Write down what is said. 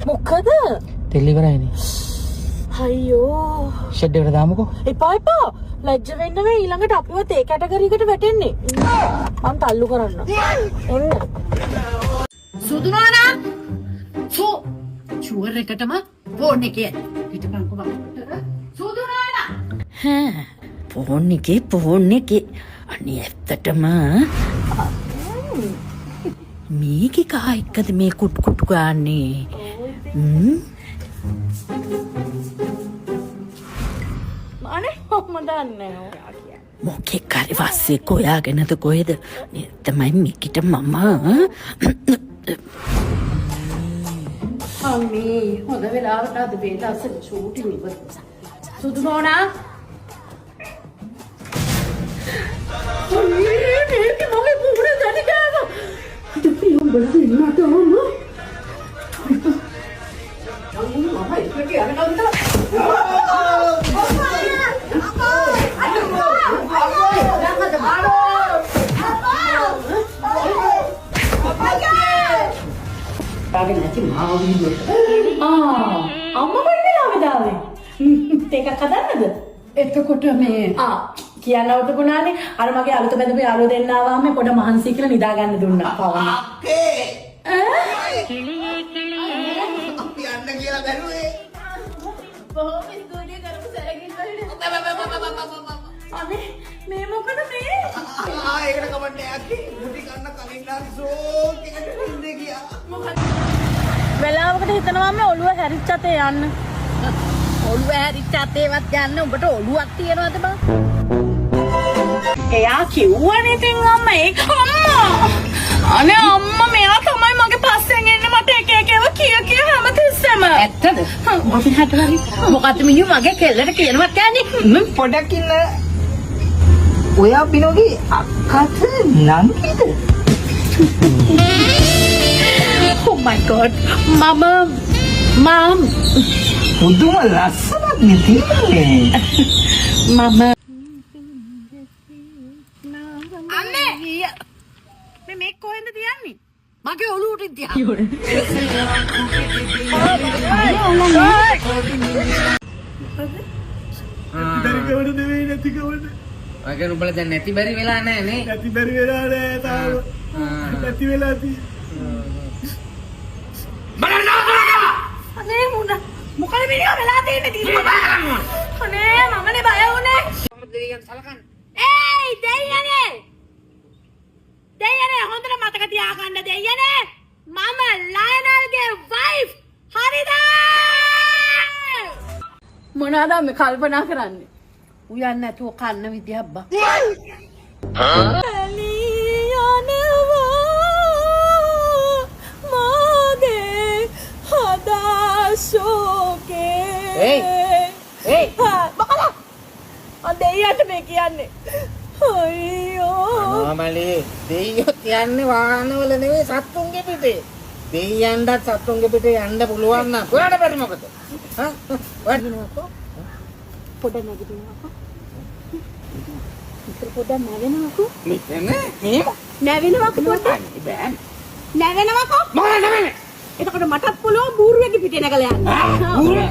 මොකද? තෙල් ඉවරයිනේ. අයියෝ. ෂෙඩ් එකට දාමුකෝ. එපා එපා. ලැජ්ජ වෙන්න වෙයි ඊළඟට අපිවත් ඒ කැටගරි එකට වැටෙන්නේ. මං තල්ලු කරන්න. එන්න. සුදු නෝනා සෝ ෂුවර් එකටම ෆෝන් එකේ හිටපන්කෝ බං. සුදු නෝනා හෑ ෆෝන් එකේ ෆෝන් එකේ අනේ ඇත්තටම මේකේ කා එක්කද මේ කුට් කුට් ගාන්නේ? අනේ මම දන්නේ නෑ ඔයා කියන්නේ. මොකෙක් හරි වස්සේ හොයාගෙනද කොහෙද තමයි මිකිට මම අම්මේ හොඳ වෙලාවට අද වේලාසන ෂූටින් ඉවර. සුදු නෝනා අනේ මේක මගේ මූණ දැඩි ගෑවා. ඉතින් උඹලා දෙන්නට ඕන. මම එකට යනකම් විතර ආ අම්මා කොයි වෙලාවෙද ආවේ? තේ එකක් හදන්නද? එතකොට මේ ආ කියන්න අවුතුුණානේ අර මගේ අලුත බැඳපු යාළුවෝ දෙන්න ආවම මේ පොඩ මහන්සි කියලා නිදා ගන්න දුන්නා පවන. අපි යන්න කියලා බැලුවේ. අනේ මේ මොකද මේ? ආ ඒකට කමක් නෑ අක්කේ. මුටි කන්න කලින් නම් සෝක් එකට නින්ද ගියා. වෙලාවකට හිතනවා මේ ඔළුව හැරිච්ච අතේ යන්න. ඔළුව හැරිච්ච අතේවත් යන්න උඹට ඔළුවක් තියනවද බං? එයා කිව්වනේ ඉතින් අම්මා ඒක අම්මා. අනේ අම්මා මෙයා තමයි මගේ පස්සෙන් එන්නේ මට එක එක ඒවා කිය කිය හැමතිස්සෙම. ඇත්තද? උඹ මෙහාට වරි. මොකද්ද මිනිහු මගේ කෙල්ලට කියනවත් යන්නේ? පොඩක් ඉන්න. ඔයා බිනෝගේ අක්කද නංගිද? Oh my god. මම මම පුදුම ලස්සනක් නේ තියෙන්නේ. මම අම්මේ මේ මේක කොහෙන්ද තියන්නේ? මගේ ඔළුවට තියා. බැරිකමට නෙවෙයි නැතිකමට. ඔය කියන්නේ උඹලා දැන් නැති බැරි වෙලා නෑ නේ. නැති බැරි වෙලා නෑ තාම. නැති වෙලා තියෙන්නේ. අනේ මුණ මොකද මිනිහා වෙලා තියෙන්නේ තිස්ම අනේ මමනේ බය වුනේ. ඒයි දෙයියනේ දෙයියනේ හොඳට මතක තියාගන්න දෙයියනේ මම ලයනල්ගේ වයිෆ් හරිද? මොනවාද මේ කල්පනා කරන්නේ? උයන් නැතුව කන්න විදියක් බං. යනවා මාගේ හදා ශෝකේ. ඒයි, ඒයි. බකලා මං දෙයියන්ට මේ කියන්නේ. අයියෝ නෝමලි දෙයියොත් යන්නේ වාහනවල නෙවෙයි සත්තුන්ගේ පිටේ. දෙයියන්ටත් සත්තුන්ගේ පිටේ යන්න පුළුවන් නම් ඔයාලට බැරි මොකද? හා? ඔයාට පොඩ නැගිටිනවකෝ. ඉතින් පොඩ නැවෙනවකෝ. මෙතන මේ නැවෙනවකෝ පොඩ. බෑ. නැවෙනවකෝ. මොකද නෙවෙයි. එතකොට මටත් පුළුවන් බූරුවෙක්ගේ පිටේ නැගලා යන්න. ඌරේ.